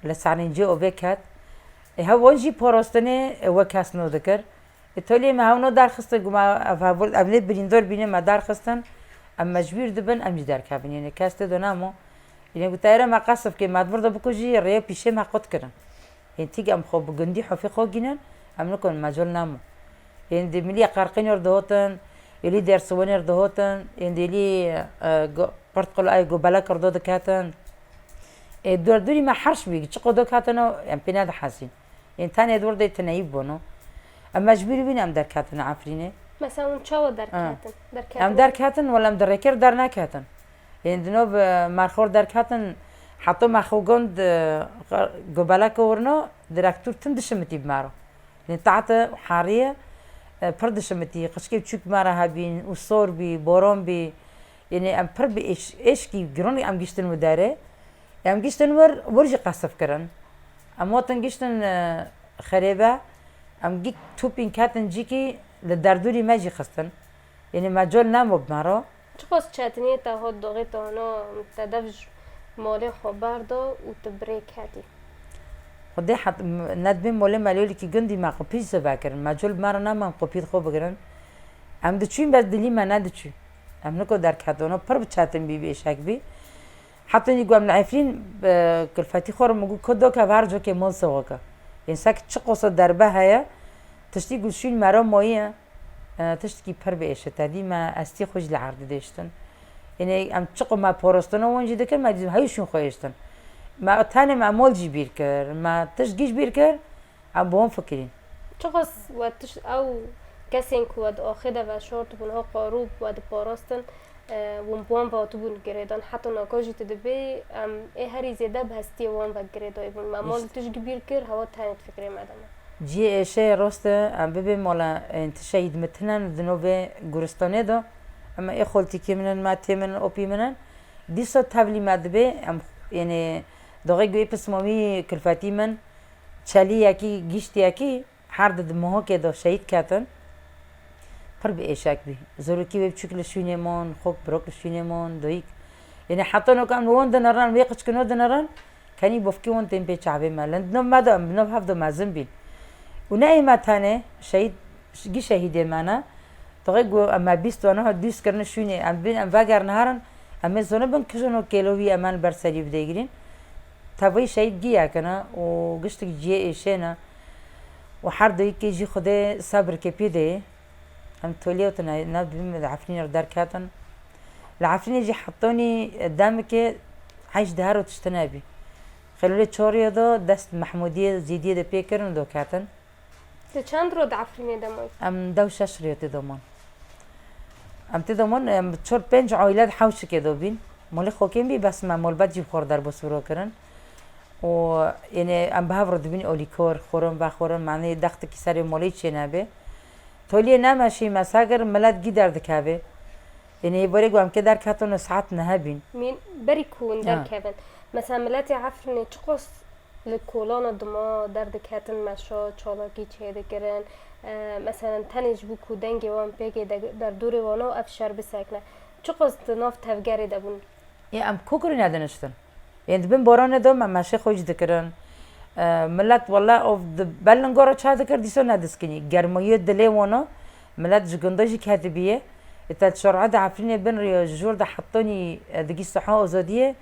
Li serîncê ovê ket. Ê, hew wan jî porostinê, e, we kes no dikir. Ê, toliyê me hewno derxistin, ku me ev hevul, ev lê birîndor bîne me derxistin. Em mecbûr dibin, em jî derkevin. Yanî kes tê do namo. Yanî ku teyre me qesf kê, me di vir de bikujî, rêyê pîşê me qut kirin. Ên tîk em xwe bi gundî hefê xwe gînin, em nikun mecol namo. Ên di milî qerqînor dihotin, êlî dersiwenêr dihotin, ên di êlî, e, go-, qurt qul ay gobelek rdo diketin. Ê, dor dûrî me herş bî, çiqo do ketino, em pê nedihesîn. Ên tenê di wir de tineyî bono. Em mecbûr bîn em derketin Efrînê. Mesela hûn çawa derketin? Ha. Derketin? Em derketin, wela em di rêkir derneketin. Ên di nav, e, merxor derketin, heta me xwe gund, e, gobeleke wirno, direktor tim dişimitî bi me re. Ên tahte hariye, e, pir dişimitî, qiçkê biçûk me re hebîn û sor bî, boran bî. Ênê em pir bi êş-, êşkî giron em giştin wi derê. Em giştin wir, wir jî qesif kirin. Em watin giştin, e, xerêbe, em gîk tûpîn ketin cîkî li derdûrî me jî xistin. Ênê me col nemo bi me re. Çiqas çetiniyê te hat doxê te hona te dev ji malê xwe berda û tu bi rê ketî? Xwedê het-, m-, nedibê molê melolîkî gundî me qopî ji ve kirin. Me col bi me re nema em qopî xwe bigirin. Em diçûn bes dilî me nediçû. Em niko derketino. Pir bi çetin bî, bi êşek bî. Heta nî ku em li Efrîn, e, kulfetî xwe re min got, ku doke her cokê mol seweke. Ên sek çi qoso derbe heye, tiştî ku şûn me re moyiye, e, tiştikî pir bi êş e. Tedî me estî xwe jî li erdî dêştin. Ênê em çiqo me porostino wan jî dikin, me dî hew şûn xwe êştin. Me tenê me mol jî bîr kir, me tişt gîş bîr kir, em bi wan fikirîn. Çiqas we tişt ew kesên ku we di axê de veşartibûn, ha qarû we diparastin, Hûn bi wan ve hatibûn girêdan, heta naka jî tu dibê em ê herî zêde bi hestiyê wan ve girêdayî bûn. Me mal Îşte. tişt bîr kir, hewa tenê di fikrê me de me. Cihê êşeyê rost e, em bibê mala, ên ti şehîd min tinen di navê guristanê de, em ê xoltîkê min in, matê min in, opî min in. Dîsa tevlî me dibê, em, yanî, doxê guhê pismamî, kulfetî min, çelî yekî, gîşt yekî, her di di mihokê de şehîd ketin. Pir bi êşek bî. Zorokî wê biçûk li şûnê mon, xok birok li şûnê mon, doyîk. Yanî heta noka em li wan dinirin, wê qiçkino dinirin, kenî bofkê wan tên pê çavê me. Lin di nav me de em bi nav hev de mezin bîn. Û ne ê me tenê, şehîd, gî şehîdê me ne. Doxê ku em me bîst wana ha dûst kirine şûnê, em bin, em vegerin herin, em ê zonibin kîjan o kêlo wî em li ber serî bidêgirîn. Tevayî şehîd gî yek in û giştik cihê êşê ne. Û her duyikê jî Xwedê sebrikê pê deyê. Em tolî û tine, ne dibîn li Efrînê re derketin. Li Efrînê jî hetonî demikê heyş diher û tiştine bî. Xêlûlê çoriyê de dest Mehmûdiyê, Zîdiyê de pê kirin û do ketin. Li çend roj di Efrînê de man? Em dew şeş roj tê de man. Em tê de man, em çor pênc aîle di hewşikê de bîn. Molê xokên bî, bes me molbet jî bi xwe re derbas biro kirin. Û, yanî, em bi hev re dibîn olîkor, xorin vexorin, manê dextikî serê molê çê nebe. Toliyê nemeşî me sagir, milet gî derdikeve. Yanî, hêvorê ku em kê derketin û saet nehê bîn. Mîn, berî ku hûn Ha. derkevin. Mesela, miletê Efrînê çiqas li kolana dima derdiketin meşa, çalakî çêdikirin. E, meselen, tenê ji bo ku dengê wan pêkê de, derdorê wan û ev şer bisekine. Çiqas di nav tevgerê de bûn. Ê, em kokurî nediniştin. Ên di bin boranê de me meşê xwe jî dikirin. E, milet wele ov di ber lingo re çav dikir, dîsa nediskinî. Germayiyê dilê wan o, milet ji gunda jî ketibî ye. Ê te şer'a di Efrînê bin rê ji jor de hetonî, e, digî siha ozadiyê,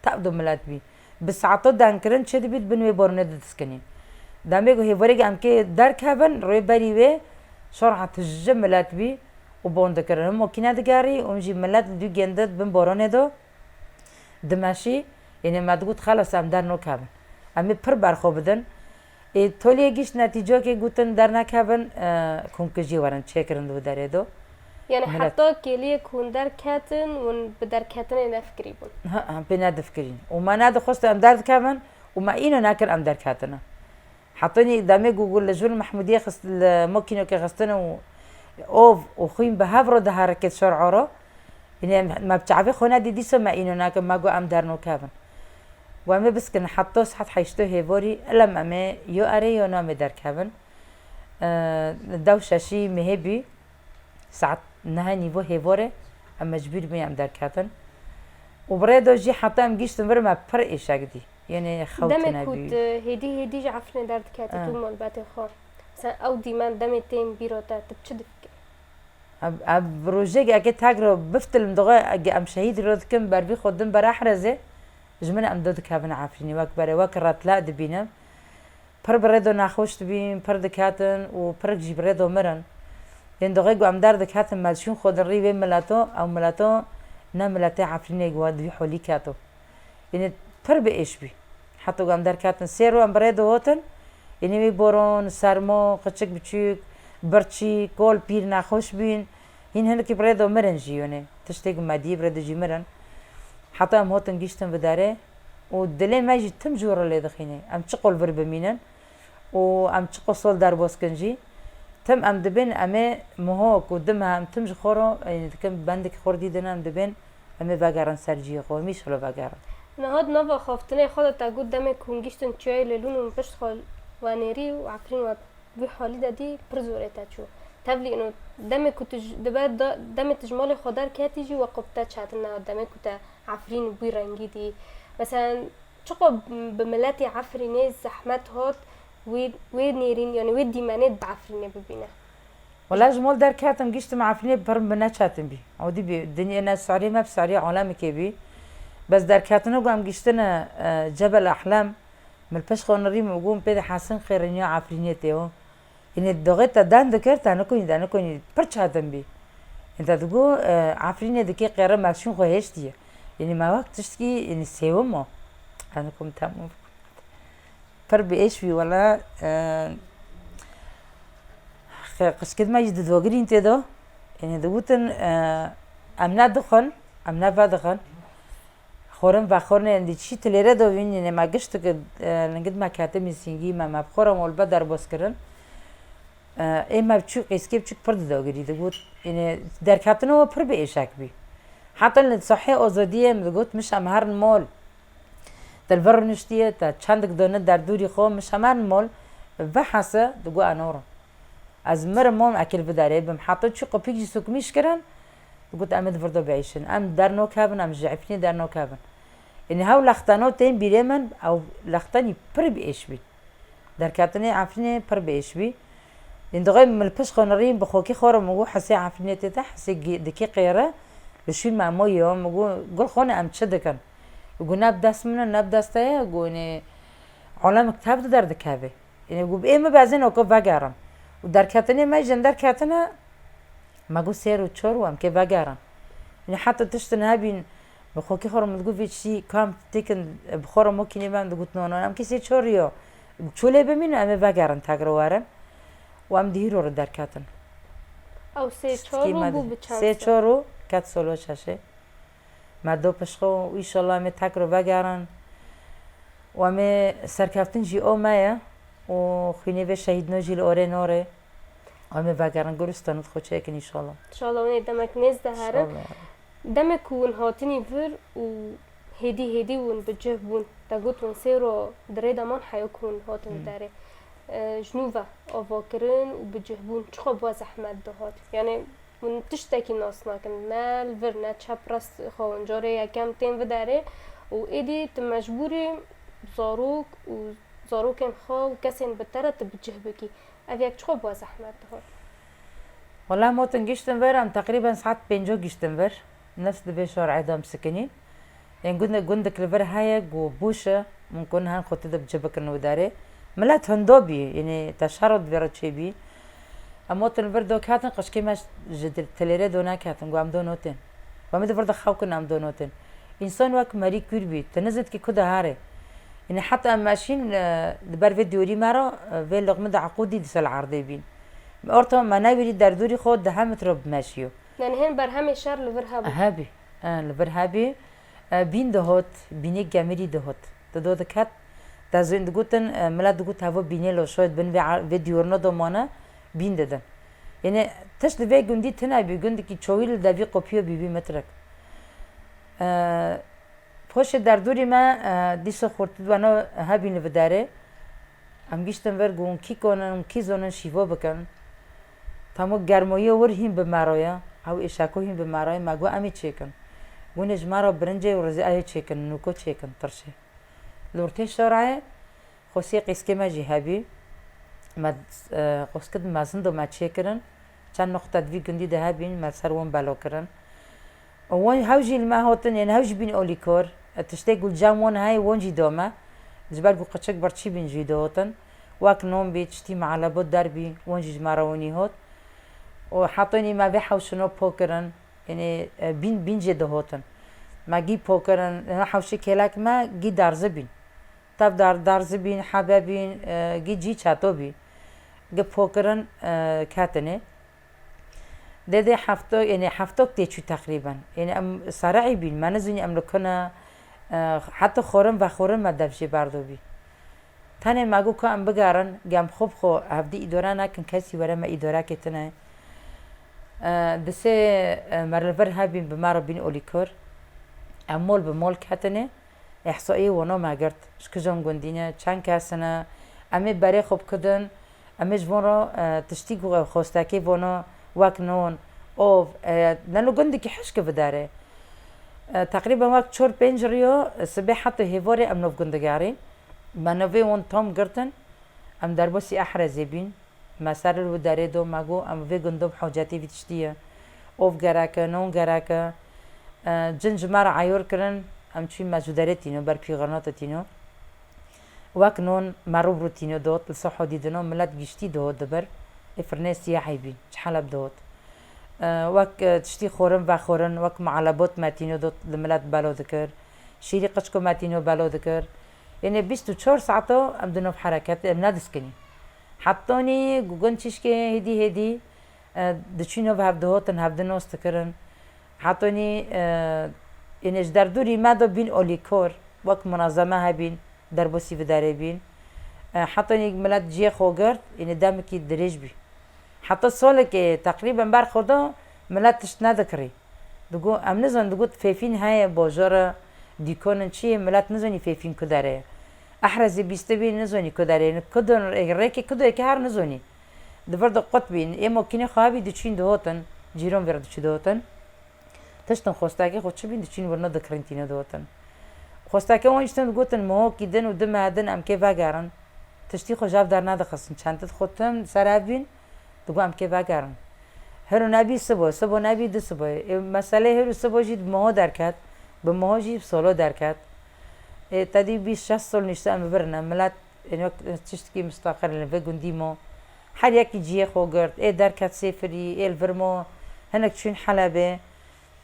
tev do milet bî. Bi saeto dengkirin çi dibî, di bin wê boranê de diskinî. Demê ku hêvorê em kê derkevin, rê berî wê şer'a tije milet bî û bon dikirin. Him makîne digerî û him jî milet li dû gêndi di bin boranê de. Dimeşî, yanî me digot, xelas, em dernokevin. Em ê pir ber xwe bidin. Ê, toliyê gişt netîcokê, gotin dernekevin, e, komkujî werin çêkirin di derê de. Yanî Milet. heta kêliyê ku hûn derketin, hûn bi derketinê nefikirî bûn. Ha, em pê nedifikirîn. Û me nedixwest em derdikevin û me îno nekir em derketine. Hetonî demê ku li jor Mehmûdiyê xist, li makînokê xistine û ov û xwîn bi hev re diherike şer'a re. Yanî me bi çavê xwe nedî, dîsa me îno nakin, me got em dernokevin. Got em ê biskin heta saet heştê hêvorî, ilem em ê yo erê yo na em ê derkevin. E, dew şeşî mehê bî, saet nehê nîvo hêvorê, em mecbûr bûn em derketin. Û bi rê de jî heta em gihiştin vir me pir êşek dî. Yanî xew Demê tune ku bî. tu hêdî hêdî ji Efrînê derdiketî Ha. tu malbatê xwe. Mesela ew dîmen demê tên bîro te, tu bi çi difikirî? Ev, ev rojek eke tag ro biftilim doğa, ege em şehîd ro dikim, bervî xwe dim ber Ehrezê, ji min em do dikevin Efrînê, wek berê, wek retla dibînim. Pir bi rê do nexweş dibîn, pir diketin û pirik jî bi rê do mirin. Yên doxê ku em derdiketin, me şûn xwe di rî vê mileto, ew mileto ne miletê Efrînê ku di vî holî keto. Yanî pir bi êş bî. Heta ku em derketin sê roj em bi rê dihotin, yanî wî boron, sermo, qiçik biçûk, birçî, kol pîr nexweş bîn. Hîn hinekî bi rê de mirin jî, yanî tiştê ku me dî bi rê de jî mirin. Heta em hotin gihiştin bi derê û dilê me jî tim ji wir re lê dixîne. Em çi qol vir bimînin? Û em çiqo sol derbas kin jî, tim em dibên em ê miho ku di meh em tim ji xwe re, ê, dikin bendek xwe re dîdin em dibên em ê vegerin ser cihê xwe, em îşxilo vegerin. Niha di nava axaftinê xwe de te got demê ku hûn gihiştin çiyayê Lêlûn û pişt xwe wenêrî û Efrîn we vî halî de dî pir zor ê te çû. Tevlî ino demê ku tu ji, dibe da, demê tu ji malê xwe derketî jî we qop te çetin e, demê ku te Efrîn wî rengî dî. Meselen, Çiqo bi miletê Efrînê zehmet hat wê, wê nêrîn, yanî wê dîmenê di Efrînê bibîne? Wela ji mal derketim, gihiştim Efrînê, pir bi neçetin bî. Ew dî bî, dinyê ne sarê me bi sarê alemekê bî. Bes derketino ku em gihiştine, e, Cebel Ehlem, min li pêş xwe nirî min got, pê de Hesin xêriniya Efrînê tê o. Yanî doxê te den dikir, te nikonî, te nikonî, pir çetin bî. Yanî te digot, e, Efrînê dikê qêre me şûn xwe hêştiye. Yanî me wek tiştkî, yanî sêwim o. Ez nikom temam. Pir bi êş bî wela, e, xe-, qişkit me jî didogirîn tê de. Yanî digotin, e, em ne dixwin, Em ne vedixin. Xorin vexorinê endî çî tilêre do vînîne me gişt ki, e, lingit me kete mîsîngî me, me bi xora mol be derbos kirin. E, ê me çû qîskê biçûk pir didagirî digot. Ênê derketino we pir bi êşek bî. Heta li sahê ozodiyê em digot, miş em herin mol. Te li vir rûniştiye, te çendik done derdûrî xwe, miş em herin mol. Vehese digot, enorin. Ez mirim mom ekil vidarê bim. Heta çû qopîk jî sukmîş kirin. Digot, em ê di vir de biêşin. Em dernokevin, em ji Efrînê dernokevin. Ênî hew lexteno tên bîrê min, ew lextenî pir bi êş bî. Derketinê Efrînê pir bi êş bî. Ên dixê min li pişt xwe nirîn bi xokî xwe re min got, Hesê Efrînê tê te, Hesê gi-, dikê qêre, li şûn me moyê min got, gul xwe ne em çi dikin? Got, ne bi dest min e, ne bi dest te ye, got, ênê olemik tev di derdikeve. Ênê got, ê min bezên oko vegerin. Û derketinê me jin derketine, me got, sêr û çor û em kê vegerin. Ênê heta tiştin hebîn, bi xokî xwe re min digot, vê çî kam têkin bi xwe re mokînê me, em digot, no, no, em kê sê çor yo. Çolê bimînin, em ê vegerin, tegre werin. Û em di hîro re derketin. Ew sê çor û bû bi çend sê? Sê çor û ket solo şeşê. Me do pişt xwe û înşallah em ê tekro vegerin. Û em ê serkeftin jî o me ye. Û xwînê vê şehîdino jî li orê norê. Û em ê vegerin Gulîstan û xwe çêkin înşallah. Înşallah hûn ê demek nêz de herin. Înşallah. Demek ku hûn hatinî vir û hêdî hêdî hûn bi cih bûn. Te got hûn sê ro di rê de man heyo ku hûn hatin Hmm. derê. E, ji nû ve avakirin û bi cih bûn çiqas bi we zehmet dihat. Yani hûn tiştekî nas nakin. Ne li vir ne çep rast xwe hûn carê yekem tên viderê û êdî tu mecbûrî zarok û zarokên xwe û kesên bi te re tu bi cih bikî. Ev yek çiqas bi we zehmet dihat? Wela motin giştin vir, em teqrîben saet pênco giştin vir. Nifs dibê şor edam sikinî. Ên gund, gundik li vir heye ku bûş e, min ku nihan xwe tu de bi cih bikin û derê. Milet hindo bî, yanî te şero divê re çêbî. Em otin vir do ketin, qişkê me ji dil-, tilêrê do neketin, ku em do notin. Ku em di vir de xew kin, em do notin. Însan wek Marie Curie bî, tu nizîtkî ku de harê. Yanî heta em meşîn, e, di ber vê dîyorî me re, e, vê loqmê de eqûdî dîsa li erdê bîn. Orta me newîrî derdûrî xwe di hemit re bimeşiyo. Yani hên berhemê şer li vir hebû? Hebî. E, li vir hebî. E, bîn dihot, bînê gemirî dihot. Dido diket, dezûn digotin, e, milet digot, hevo bînê lo şoyt bin vê a-, vê dîyorno domane, bîn didin. Yani tişt li vê gundî tine bî, gundikî çoyî li devî qopiyo bî vî metrek. E, poşê derdûrî me, e, dîso xurtî weno hebîn li viderê. Em giştin vir got, hûn kî konin, hûn kî zonin şîvo bikin. Temo germoyê wir hîn bi me re ye, ew êşeko hîn bi me re ye, me got, em ê çêkin. Got, hûn ê ji me re birincê û rizê ew ê çêkin, nûko çêkin, tirşê. Li ortê şorayê, xosiyê qîskê me jî hebî. Me, e, qoskit mezin do me çêkirin. Çend noqte di vî gundî de hebîn, me ser wan belo kirin. Û wan hew jî li me hatin, yên hew jî bîn olîkor. Tiştê ku li cem wan heye, wan jî do me. Ji ber ku qiçik birçî bîn jî dihotin. Wek non bî, tiştî mealebot der bî, wan jî ji me re winî hot. Û hetonî me vê hewşino po kirin. Yanî, e, bîn, bîn jê dihotin. Me gî po kirin, hewşê kêlek me gî derzî bîn. Tev dar, darzî bîn, hebe bîn, e, gî cî çeto bî. Gi po kirin, e, ketinê. Dê dê hefto, yanî heftok tê çû teqrîben. Yanî em sereyî bîn, me nizînî em li ku ne, e, heta xorin vexorin me dev jê berdo bî. Tenê me got ka em bigerin, gem xwe bi xwe hevdî îdore nekin, kesî were me îdorekê tine. E, di sê, e, me li vir hebîn bi me re bîn olîkor. Em mol bi mol ketinê. Îhsaî wano me girt, ji kijan gundî ne, çend kes ne, em ê berê xwe bikidin, em ê ji van re, e, tiştî ku xwestekê vano wek non, ov, e, neno gundikî hişk bidere. E, teqrîben wek çor pênc riyo, sibê heta hêvorê em nov gundigerîn. Me novê wan tam girtin, em derbasî Ehrezê bîn. Me ser li wî derê do, me got, em vê gundo bi hocetê vî tiştî ye. Ov gerek e, non gerek e. E, cin ji me re eyor kirin, em çûyî me ji derê tîno, ber pîxirnata tîno. Wek non me rû bi rû tîno dot, li Sohodî dino, milet giştî dihot di ber. Ê firnê siyahî bîn, ji Heleb dihot. E, wek, e, tiştî xorin vexorin, wek mealebot me tîno dot, li milet belo dikir. Şîrî qiçko me tîno belo dikir. Yanî bîst û çar saeto em di nov hereketê, em nediskinî. Hetonî gu gund çîşkê hêdî hêdî, e, diçûn û bi hev dihotin, hevdin nos dikirin. Hetonî, e, ênê ji derdûrî me de bîn olîkor, wek munazeme hebîn, derbasî vidarê bîn. E, hetonî milet ciyê xwe girt, ênê demekî dirêj bî. Heta solekê teqrîben ber xwe de milet tişt nedikirî. Digot, em nizanin, digot fêfîn heye, bajara dîkonin çi ye, milet nizanî fêfîn ku dere ye. Ehrezê bîstibî nizanî ku dere ye. Kudon, rêkê kudoyekê her nizanî. Di vir de qut bîn. Ê mokînê xwe hebî diçîn dihotin, cîran vê re diçî dihotin. Tiştin xwestakê xwe çi bîn diçîn wirine dikirîn tîne dihotin. Xwestakê wan jî tim digotin, mihokî din û du mehe din em kê vegerin. Tiştî xwe ji hev dernedixistin. Çentid xwe tim ser hev bîn, digot em kê vegerin. Hiro nebî sibo, sibo nebî du sibo. Ê, meselê hiro sibo jî bi miho derket, bi miho jî bi solo derket. Ê, te dî bîst şeş sol nişte em li vir ne. Milet, ê, wek tiştekî mustaqil li vê gundî mo. Her yekî cihê xwe girt. Ê derket Sêfirî, ê li vir mo. Hinek çûn Helebê.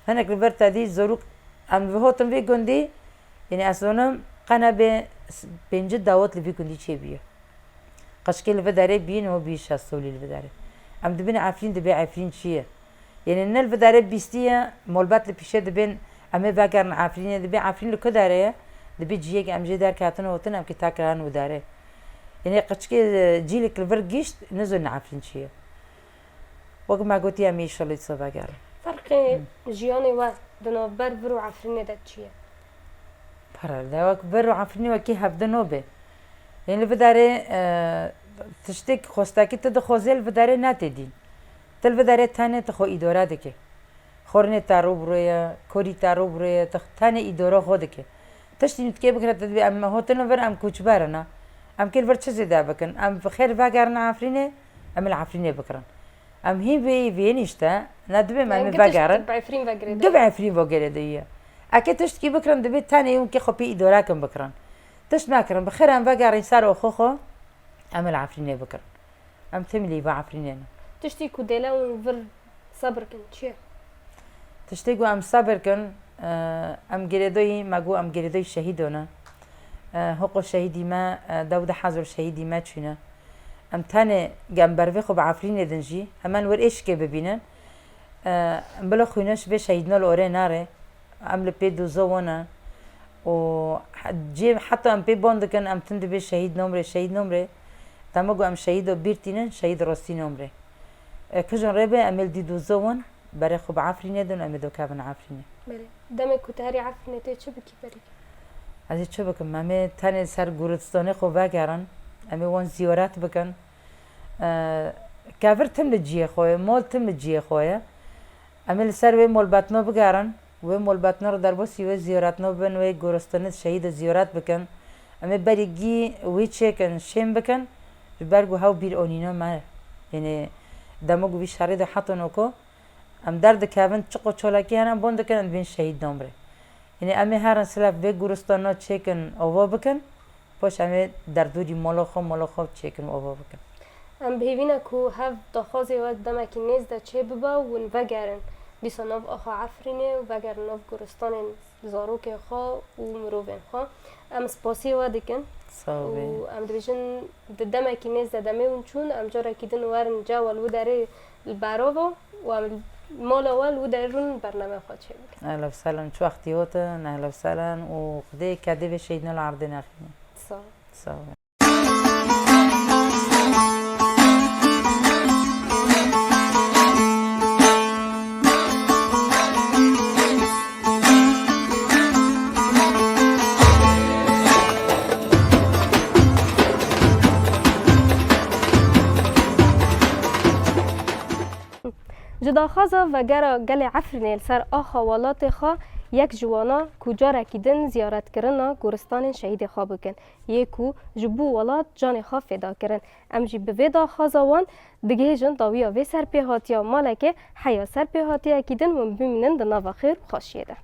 Hinek li vir te dî zorûk em li vir hotin vê gundî. Yanî ez zonim qe nebe s-, pêncî dawet li vî gundî çêbûye. Qeçkê li vê derê bîn û bîst şeş solî li vê derê. Em dibin Efrîn, dibê Efrîn çi ye? Yanî ne li vê derê bîstiye, molbet li pîşê dibên em ê vegerin Efrînê, dibê Efrîn li ku derê ye? Dibê cihê em jê derketin û hotin em kê tekirin wê derê. Yanî qeçkê, e, cîlik li vir gişt, nizonin Efrîn çi ye. Wek me gotî em ê îşallah dîsa vegerin. Ferqê Hmm. jiyanê we di navber vir û Efrînê de çi ye? Pere de wek vir û Efrînê wekî hevdin nobe. Yanî li vê derê, e, tiştek xwestakî tu dixwazê li vê derê netê dîn. Tu li vê derê tenê tu xwe îdare dike. Xwarinê te rû bi rû ye, korî te rû bi rû ye, tu tenê îdora xwe dike. Tiştî nûtkê bikire, tu dibê em hotin li vir, em koçber in, ha. Em kê li vir çi zêde bikin? Em bi xêr vegerin Efrînê, em ê li Efrînê bikirin. Em hîn vê, vê nîşte, ne dibê em ê vegerin. Yanî girt bi Efrîn vegerê de. Girt bi Efrîn vegerê de ye. Eke tiştekî bikirin, dibê tenê hûn kê xwe pê îdare kin bikirin. Tişt nakirin, bi xêr em vegerin ser oxo xwe, em ê li Efrînê bikirin. Em tim lîva Efrînê ne. Tiştî ku dêle hûn vir sebir kin, çi ye? Tiştê ku em sebir kin, e, em girêdoyî, me got em girêdoyî şehîdo ne. E, hiqo şehîdî me, e, dewde hezor şehîdî me çûne. Em tenê ge em bervê xwe bi Efrînê din jî, hemen wir êşikê bibînin. E, em bila xwîne ji vê şehîdno li orê nare. Em li pê doza wan in. Û he-, cê heta em pê ban dikin, em tim dibê şehîd nomrê, şehîd nomrê. Dema ku em şehîdo bîr tînin, şehîd rastî nomrê. E, kijan rê be, em ê li dî doza wan, berê xwe bi Efrînê din, em ê dokevin Efrînê. Belê. Demê ku tu herî Efrînê tê çi bikî berî? Ez ê çi bikim? Em ê tenê ser goristanê xwe vegerin. Em ê wan ziyaret bikin. E, kevir tim li cihê xwe ye, mol tim li cihê xwe ye. Em ê li ser wê molbetno bigerin. Wê molbetno re derbasî wê ziyaretno bibin, wê goristanê şehîdê ziyaret bikin. Em ê berî gî wê çêkin, şêm bikin. Ji ber ku hew bîr onîna me. Yanî dema ku vî şerê de heto noko, em derdikevin, çiqo çalakî hene, em bon dikin, em dibên şehîd nomrê. Yanî em ê herin silav vê goristana çêkin, ava bikin, paş em ê derdorî mala xwe, mala xwe çêkin û ava bikin. Em bi hêvî ne ku hev daxwazê we demekî nêz de çê bibe û hûn vegerin dîsa nav axa Efrînê û vegerin nav goristanên zarokên xwe û mirovên xwe. Em spasiyê we dikin. Sağ ol. Û em dibêjin di demekî nêz de demê hûn çûn, em carekî din werin ca we li wî derê li berava û em mala we li wî derê rûn bername xwe çêbikin. Ehlen we sehlen, çi wextî hate, ehlen we sehlen û Xwedê kedê vê şehîdna li erdê nexîne. Sağ ol. Sağ ol. Ji daxwaza vegera gelê Efrînê li ser axa welatê xwe yek ji wana ku carekî din ziyaretkirina goristanên şehîdê xwe bikin, yê ku ji bo welat canê xwe fêda kirin. Em jî bi vê daxwaza wan digihêjin dawiya vê serpêhatiya malekê heya serpêhatiyekî din hûn bimînin di nava xêr û xweşiyê de.